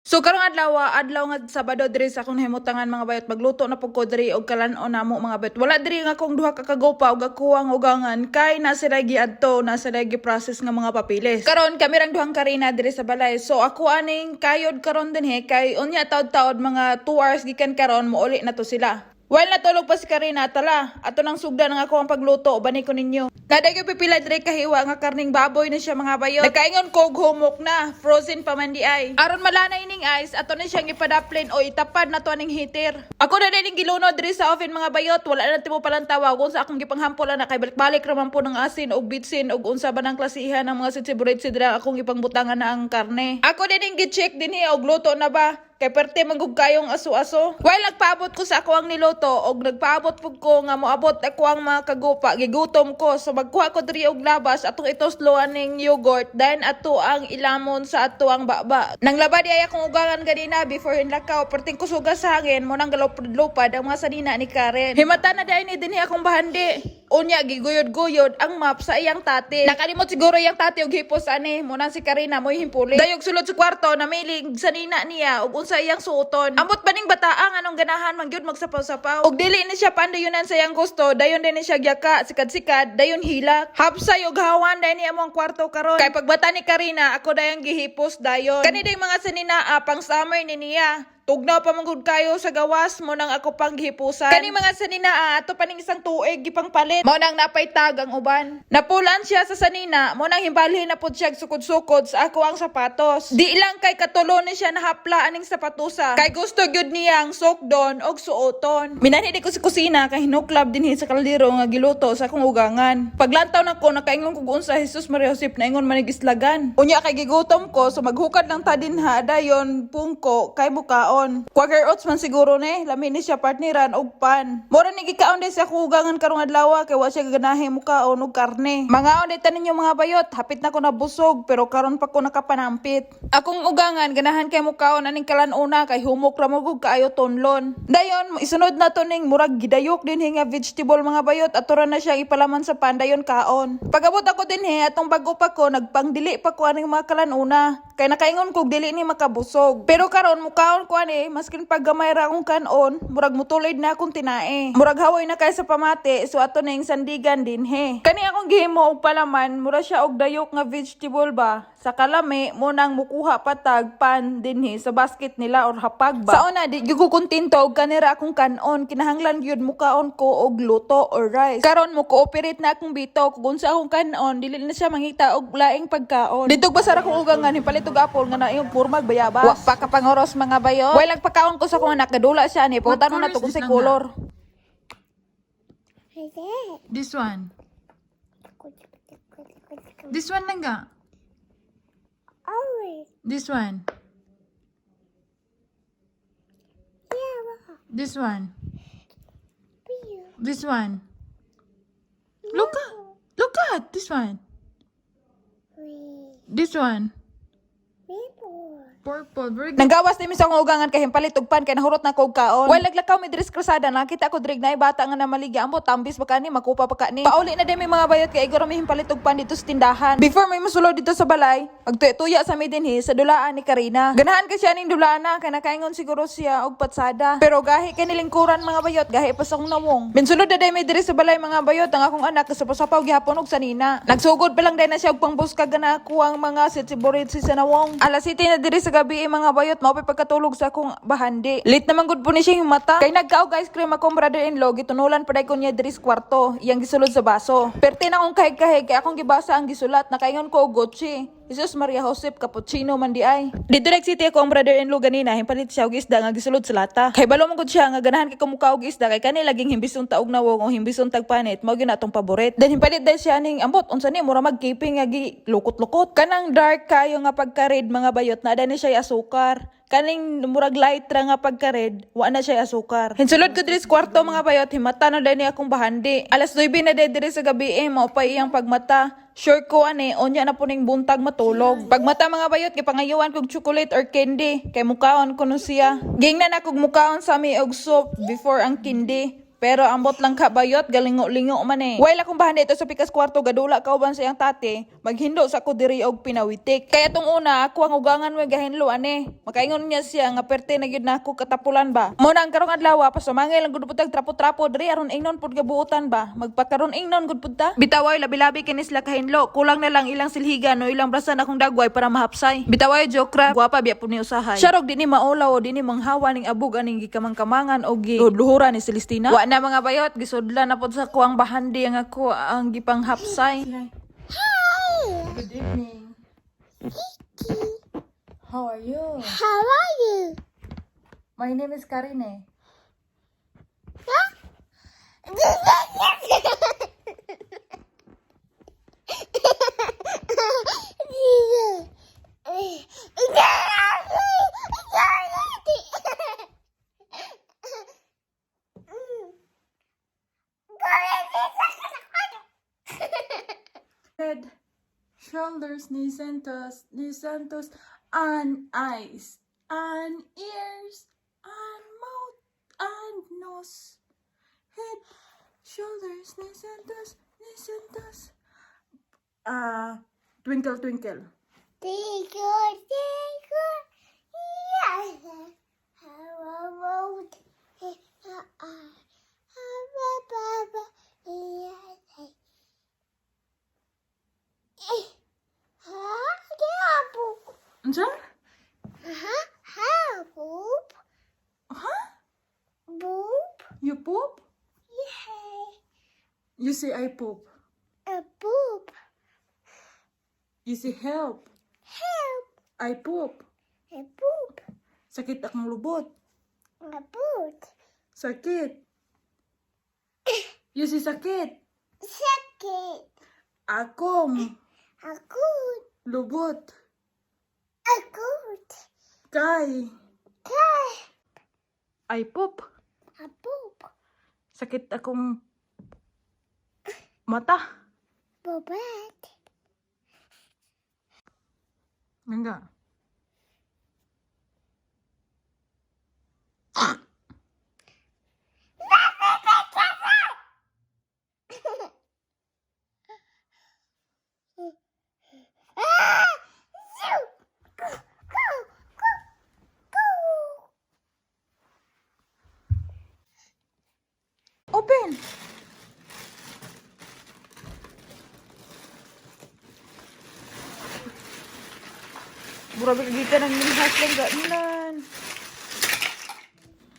So karong adlaw, adlaw nga Sabado diri sa akong nahimutangan, mga bayot, magluto na pud ko diri og kalan-on namo, mga bayot. Wala diri nga akong duha ka kagupa og ako ang ugangan kay na sila giadto, na sila gi-process nga mga papiles. Karon kami rang duhang Karina diri sa balay. So ako aning kayod karon dinhi kay unya taod-taod mga 2 hours gikan karon mouli na to sila. While natulog pa si Karina, tala, ato nang sugdan ang ako ang pagluto, bani ko ninyo. Naday ko pipila diri kahiwa nga karning baboy na siya, mga bayot. Nagkaingon ko og humok na, frozen pa man di ay. Aron malanay ning ice, ato na siyang ipadaplin o itapad na to aning heater. Ako na din gilunod diri sa oven, mga bayot, wala na timo palantawa kung sa akong gipanghampol na kay balik-balik ra man po ng asin og bitsin og unsa ba ng klasihan ng mga sitsi dira akong ipangbutangan na ang karne. Ako din gi-check dinhi og luto na ba. Kay perte man gud kayong aso-aso. While nagpaabot ko sa ako ang niluto og nagpaabot pud ko nga moabot ako ang mga kagupa, gigutom ko. So magkuha ko diri og labas, atong ituslo aning yogurt, then ato ang ilamon sa ato ang baba. Nang laba di ay akong ugangan ganina before hinlakaw, perting kusuga sa hangin mo nang galupad-lupad ang mga sanina ni Karen. Himata na dayon ni dinhi akong bahandi. Unya giguyod-guyod ang map sa iyang tati. Nakalimot siguro iyang tati og hipos ani mo nang si Karina mo'y himpuli. Dayog sulod sa kwarto namiling sanina niya og unsa iyang suoton. Ambot ba ning bataang anong ganahan man gyud magsapaw-sapaw. Og dili ni siya pandayunan sa iyang gusto, dayon din ni siya gyaka, sikad-sikad, dayon hilak. Hapsay og hawan dayon ni among kwarto karon. Kay pagbata ni Karina, ako dayon gihipos dayon. Kani day mga sanina pang summer ni niya. Tugnaw pa man gud kayo sa gawas mo nang ako pang gihipusan. Kani mga sanina ato pa ning isang tuig gipang palit. Mao nang napay tag ang uban. Napulan siya sa sanina, mo nang himbalhin na pud siya sukod-sukod sa ako ang sapatos. Di lang kay katulo ni siya nahapla aning sapatosa. Kay gusto gyud niyang sukdon og suoton. Minanhi di ko sa kusina kay hinuklab dinhi sa kaldero nga giluto sa akong ugangan. Paglantaw nako nakaingon kog unsa, Jesus Maria Josep, naingon man islagan. Unya kay gigutom ko, so maghukad lang ta dinha dayon pungko kay mukaon. Quaker Oats man siguro ne, lami ni siya partneran og pan. Mora ni gikaon din sa akong ugangan karong adlaw kay wa siya ganahe mukaon og karne. Mangaon di ta ninyo, mga bayot, hapit na ko nabusog pero karon pa ko nakapanampit. Akong ugangan ganahan kay mukaon aning kalan-una kay humok ra mo gud kaayo tunlon. Dayon isunod na to ning murag gidayok dinhi nga vegetable, mga bayot, ato ra na siya ipalaman sa pan dayon kaon. Pagabot ako dinhi atong bago pa ko nagpangdili pa ko aning mga kalan-una. Kay nakaingon kog dili ni makabusog. Pero karon mukaon ko ani maskin pag gamay ra akong kanon, murag mutulid na akong tinae. Murag hawoy na kay sa pamati, so ato ning sandigan dinhi. Kani akong gihimo og palaman, mura siya og dayok nga vegetable ba. Sa kalami mo nang mukuha patag pan dinhi sa basket nila or hapag ba. Sa una di gyud ko kontento og kanira akong kanon, kinahanglan gyud mukaon ko og luto or rice. Karon mo cooperate na akong bitaw kung unsa akong kanon, dili na siya mangita og laing pagkaon. Dito basar akong ugangan himpalit og apple nga naiyong pormag bayabas. Wa pa kapangoros, mga bayot. While nagpakaon ko sa akong anak gadula siya ni What putanon na color to is kung this say lang? Color. This one. This one lang ga. This one. This one. This one. Look at. Look at this one. This one. Purple. Very good. Nanggawas ni mi sa akong ugangan kay himpalit og pan kay nahurot na ko og kaon. While naglakaw mi diri sa krusada, nakita ko diri naay bata nga namaligya amo tambis ba kani makupa pa kani. Pauli na din mi, mga bayot, kay igoro mi himpalit og pan dito sa tindahan. Before may mosulod dito sa balay, magtuya sa mi dinhi sa dulaan ni Karina. Ganahan kay siya ning dulaan na kay nakaingon siguro siya og patsada. Pero gahi kay nilingkuran, mga bayot, gahi pa sa akong nawong. Minsulod na day mi diri sa balay, mga bayot, ang akong anak kasapasapaw gihapon og sanina. Nagsugod pa lang day na siya og pangbuskag na ako ang mga sitsiboritsi sa nawong. Alas 7 na diri sa gabi eh, mga bayot, mao pa'y pagkatulog sa akong bahandi. Late naman gud po ni siya yung mata. Kay nagkaog ice cream akong brother-in-law, gitunulan pa ko niya diri sa kwarto, iyang gisulod sa baso. Perte na akong kahig-kahig kay akong gibasa ang gisulat, nakaingon ko og Gucci. Jesus Maria Josep, cappuccino man di ay. Dito City ako ang brother-in-law ganina, himpalit siya og isda nga gisulod sa lata. Kay balo man gud siya nga ganahan kay kumuka og isda kay kani laging himbison ta og nawong o himbison tag panit, mao gyud na atong paborit. Then himpalit dahil siya ning ambot unsa ni mura mag-keeping nga gi lukot-lukot. Kanang dark kayo nga pagka-red, mga bayot, na ni siya asukar. Kaning murag light ra nga pagka-red, wa na siya asukar. Hinsulod ko diri sa kwarto, mga bayot, himata na dahil ni akong bahandi. Alas 9 na dahil diri sa gabi eh, mao pa iyang pagmata. Sure ko ani, unya na po ning buntag matulog. Pagmata, mga bayot, gipangayuan kog chocolate or candy, kay mukaon kuno siya. Gingnan akog mukaon sa mi og soup before ang candy. Pero ambot lang ka, bayot, galingo-lingo man eh. While akong bahandi didto sa pikas kwarto gadula kauban sa iyang tate, maghindo sa ko diri og pinawitik. Kaya tong una, ako ang ugangan mo gahinlo ane. Makaingon niya siya nga perte na gyud nako katapulan ba. Mo na ang karong adlaw, pasumangay lang gud pud tag trapo-trapo diri aron ingnon pud gabuotan ba. Magpakaron ingnon gud pud ta. Bitaway labi-labi kini sila kahinlo. Kulang na lang ilang silhigan o ilang brasan akong dagway para mahapsay. Bitaway joke ra, gwapa biya pud ni usahay. Sharog di ni maulaw o di ni manghawa ning abog aning gikamang-kamangan og giluhura ni Celestina. Wa na, mga bayot, gisudlan na pud sa kuang bahandi ang ako ang gipanghapsay. Good evening. How are you? How are you? My name is Karine. Head, shoulders, knees and toes, and eyes, and ears, and mouth, and nose. Head, shoulders, knees and toes, knees and toes. Ah, twinkle, twinkle. Twinkle, twinkle, yes. How about yes. Unsa? Ha, boop, Huh? Boop, You poop? Yeah, You say I poop. A boop, You say help. Help, I poop. A boop, Sakit akong lubot. A boot, Sakit. You say sakit. Sakit, Akong A good, lubot. A good, Kay. Kai, I poop. A boop, Sakit akong mata. Bobat. Nga. Ah! Zoo! Go! Go! Go! Go! Open! Grabe ka gikan ang nilihas lang ganan.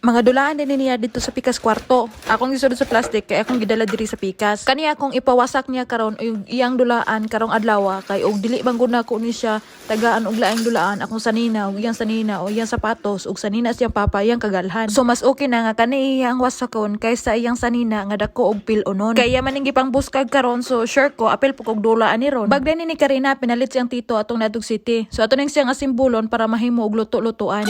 Mga dulaan din niya dito sa pikas kwarto. Akong gisulod sa plastic kay akong gidala diri sa pikas. Kani akong ipawasak niya karon yung iyang dulaan karong adlaw kay og dili bang gud nako ni siya tagaan og laing dulaan akong sanina og iyang sanina o iyang sapatos og sanina siyang papa iyang kagalhan. So mas okay na nga kani iyang wasakon kaysa iyang sanina nga dako og pilonon. Kaya man ning gipangbuskag karon, so sure ko apil po kog dulaan ni ron. Bagday ni Karina pinalit siyang tito atong Nadug City. So ato ning siyang asimbulon para mahimo og luto-lutuan.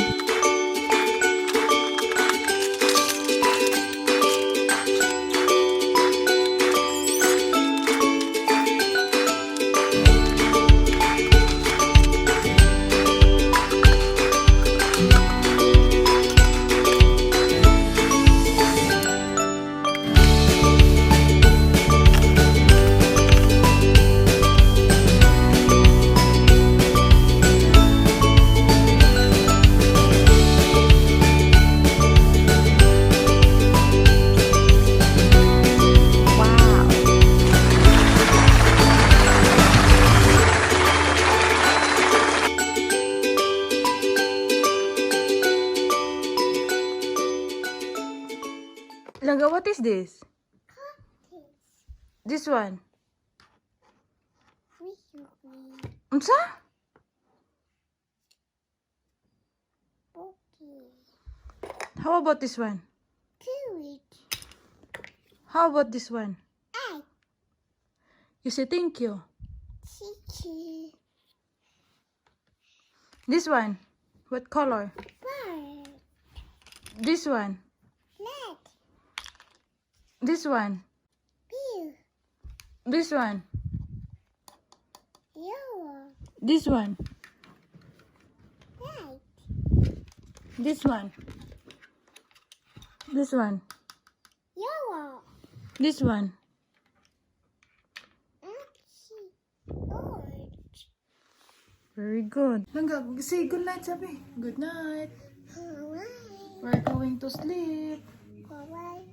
Wow! Langga, what is this? This one. Unsa? How about this one? How about this one? You say thank you. This one. What color? This one. This one. This one. This one. This one. This one. This one. Orange. Very good. Langga, say good night, sabi. Good night. Alright. We're going to sleep. Bye-bye.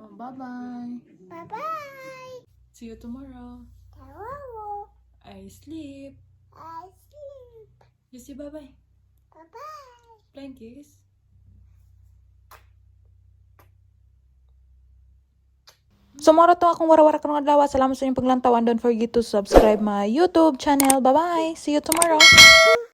Oh, bye-bye. Bye-bye. See you tomorrow. Tomorrow. I sleep. I sleep. You say bye-bye. Bye-bye. Flying kiss. So, mao ra to akong warawara karong adlaw. Salamat sa inyong paglantaw and don't forget to subscribe my YouTube channel. Bye-bye. See you tomorrow.